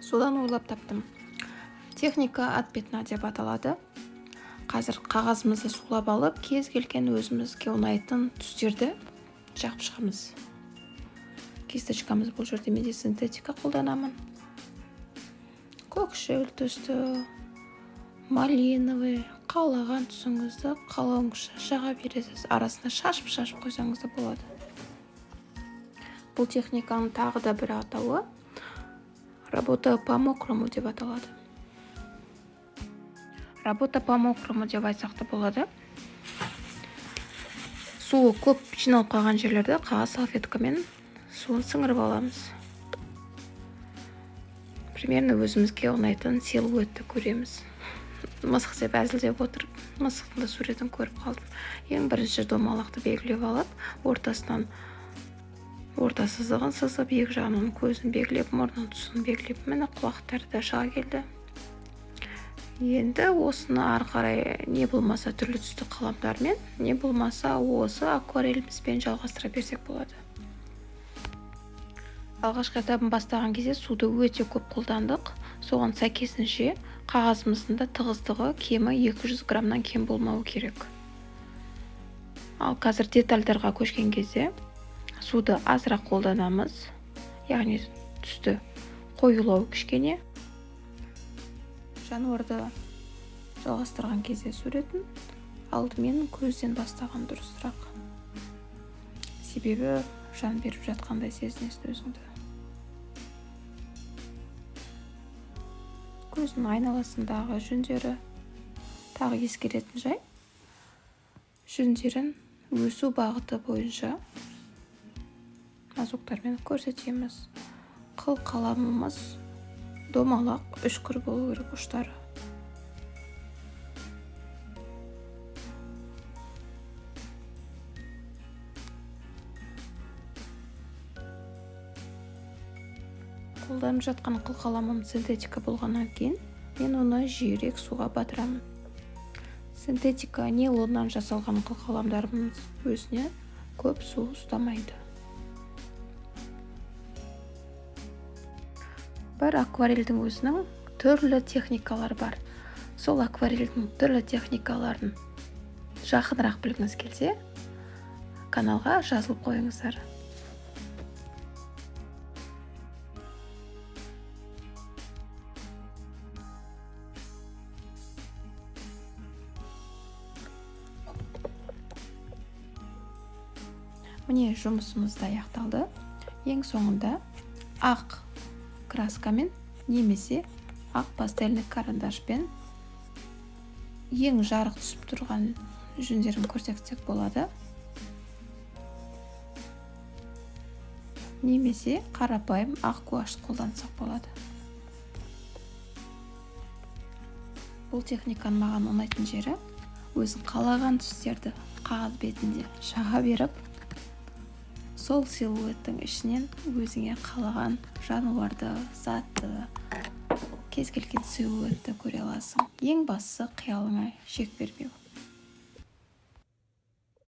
Содан ойлап таптым. Техника от пятна деп аталады. Қазір қағазымызды сулап алып, кез келген өзімізге ұнайтын түстерді жағып шығамыз. Кисточкамыз бұл жерде менде синтетика қолданамын. Көкшіл түсті, малиновый, қалаған түсіңізді қалауыңызша жаға бересіз. Арасына шашып-шашып қойсаңыз да болады. Бұл техниканың тағы да бір атауы работа по мокрому деп аталады. Работа по мокрому деп айтсақ та болады. Суы көп жиналып қалған жерлерді қағаз салфеткамен суын сіңіріп аламыз. Примерно өзімізге ұнайтын силуэтті көреміз. Мысық деп әзілдеп отырып, мысықтың да суретін көріп қалдым. Ең бірінші домалақты белгілеп алып, ортасынан орта сызығын сызып, екі жағынан көзін белгілеп, мұрнының тұсын белгілеп, міне құлақтары да шыға келді. Енді осыны ары қарай не болмаса түрлі түсті қаламдармен, не болмаса осы акварелімізбен жалғастыра берсек болады. Алғашқы этабын бастаған кезде суды өте көп қолдандық. Соған сәйкесінше қағазымыздың да тығыздығы кемі 200 граммнан кем болмауы керек. Ал қазір детальдарға көшкен кезде суды азырақ қолданамыз, яғни түсті қоюлау кішкене. Жануарды жалғастырған кезде суретін алдымен көзден бастаған дұрысырақ. Себебі жан беріп жатқандай сезінесің өзіңді. Көздің айналасындағы жүндері, тағы ескеретін жай, жүндерін өсу бағыты бойынша мазоктармен көрсетеміз. Қыл қаламымыз домалақ, үшкір болу керек ұштары. Қолданып жатқан қыл қаламым синтетика болғаннан кейін мен оны жиірек суға батырамын. Синтетика нейлоннан жасалған қыл қаламдарымыз өзіне көп су ұстамайды. Бір акварельдің өзінің түрлі техникалары бар. Сол акварельдің түрлі техникаларын жақынырақ білгіңіз келсе, каналға жазылып қойыңыздар. Міне, жұмысымыз да аяқталды. Ең соңында ақ краскамен немесе ақ пастельный карандашпен ең жарық түсіп тұрған жүндерін көрсетсек болады. Немесе қарапайым ақ гуашь қолдансақ болады. Бұл техниканың маған ұнайтын жері, өзің қалаған түстерді қағаз бетінде жаға беріп, сол силуэттің ішінен өзіңе қалаған жануарды, затты, кез келген силуэтті көре аласың. Ең бастысы қиялыңа шек бермеу.